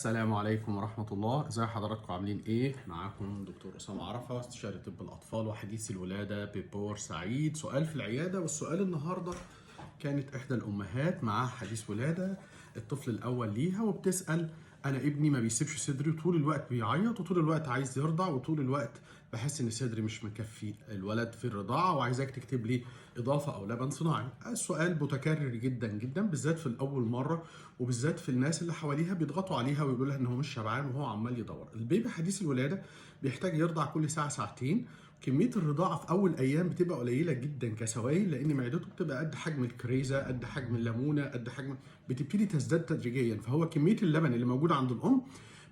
السلام عليكم ورحمة الله، ازي حضراتكم؟ عاملين ايه؟ معاكم دكتور أسامة عرفة، استشاري طب الأطفال وحديث الولادة ببور سعيد. سؤال في العيادة، والسؤال النهاردة كانت إحدى الأمهات معاها حديث ولادة، الطفل الأول ليها، وبتسأل: أنا ابني ما بيسيبش صدري، وطول الوقت بيعيط، وطول الوقت عايز يرضع، وطول الوقت بحس إن صدري مش مكفي الولد في الرضاعة، وعايزاك تكتب لي إضافة أو لبن صناعي. السؤال متكرر جدا جدا، بالذات في الأول مرة، وبالذات في الناس اللي حواليها بيضغطوا عليها ويقولوا لها ان هو مش شبعان وهو عمال يدور. البيبي حديث الولادة بيحتاج يرضع كل ساعة ساعتين. كمية الرضاعة في اول ايام بتبقى قليله جدا كسوائل، لان معدته بتبقى قد حجم الكريزه، قد حجم الليمونه، قد حجم، بتبتدي تزداد تدريجيا. فهو كمية اللبن اللي موجودة عند الام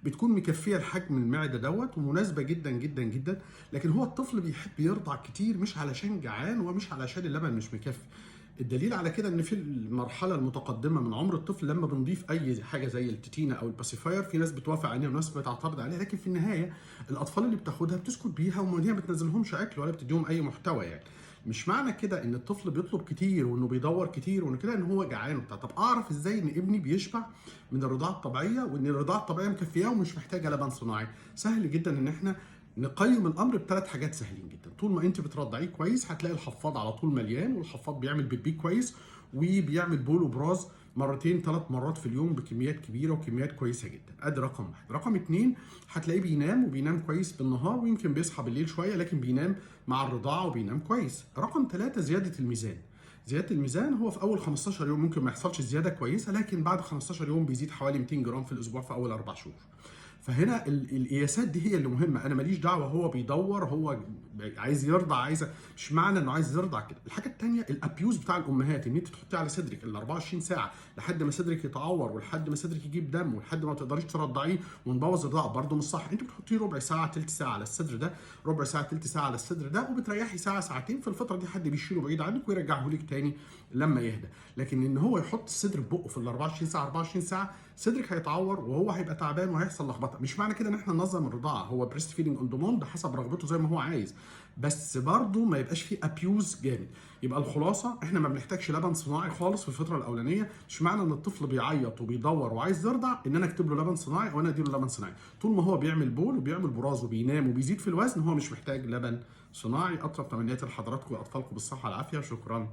بتكون مكفيه لحجم المعدة دوت ومناسبة جدا جدا جدا. لكن هو الطفل بيحب يرضع كتير، مش علشان جعان ومش علشان اللبن مش مكفي. الدليل على كده ان في المرحلة المتقدمة من عمر الطفل، لما بنضيف اي حاجة زي التيتينا او ال pacifier، في ناس بتوافق عليها وناس بتعترض عليها، لكن في النهاية الاطفال اللي بتاخدها بتسكت بيها، وما بتنزلهمش اكل ولا بتديهم اي محتوى. يعني مش معنى كده ان الطفل بيطلب كتير وانه بيدور كتير وانه كده ان هو جعان وبتاع. طب اعرف ازاي ان ابني بيشبع من الرضاعة الطبيعية وان الرضاعة الطبيعية مكفياه ومش محتاجه لبن صناعي؟ سهل جدا ان احنا نقيم الامر بثلاث حاجات سهلين جدا. طول ما انت بترضعيه كويس، هتلاقي الحفاض على طول مليان، والحفاض بيعمل بيبي كويس، وبيعمل بول وبراز مرتين ثلاث مرات في اليوم بكميات كبيرة وكميات كويسة جدا. ادي رقم واحد. رقم اتنين، هتلاقيه بينام وبينام كويس بالنهار، ويمكن بيصحى بالليل شويه، لكن بينام مع الرضاعة وبينام كويس. رقم ثلاثه، زيادة الميزان. زيادة الميزان هو في اول 15 يوم ممكن ما يحصلش زيادة كويسه، لكن بعد 15 يوم بيزيد حوالي 200 جرام في الاسبوع في اول 4 شهور. فهنا القياسات دي هي اللي مهمه. انا ماليش دعوه هو بيدور، هو عايز يرضع، عايز، مش معنى انه عايز يرضع كده. الحاجة الثانية ال abuse بتاع الامهات، ان انت تحطيه على صدرك ال 24 ساعة لحد ما صدرك يتعور ولحد ما صدرك يجيب دم ولحد ما تقدريش ترضعيه ونبوظ الرضاعه، برده مش صح. انت بتحطيه ربع ساعة ثلث ساعة على الصدر ده، ربع ساعة ثلث ساعة على الصدر ده، وبتريحي ساعة ساعتين. في الفترة دي حد بيشيله بعيد عنك ويرجعه لك تاني لما يهدى. لكن ان هو يحط الصدر في بقه في ال 24 ساعة 24 ساعه، صدرك هيتعور وهو هيبقى تعبان وهيحصل لخبطه. مش معنى كده ان احنا ننظم الرضاعه، هو breast feeding on demand حسب رغبته زي ما هو عايز، بس برضه ما يبقاش فيه abuse جامد. يبقى الخلاصة احنا ما بنحتاجش لبن صناعي خالص في الفترة الاولانيه. مش معنى ان الطفل بيعيط وبيدور وعايز يرضع ان انا اكتب له لبن صناعي او انا اديله لبن صناعي. طول ما هو بيعمل بول وبيعمل براز وبينام وبيزيد في الوزن، هو مش محتاج لبن صناعي. اطيب تمنياتي لحضراتكم واطفالكم بالصحة والعافيه. شكرا.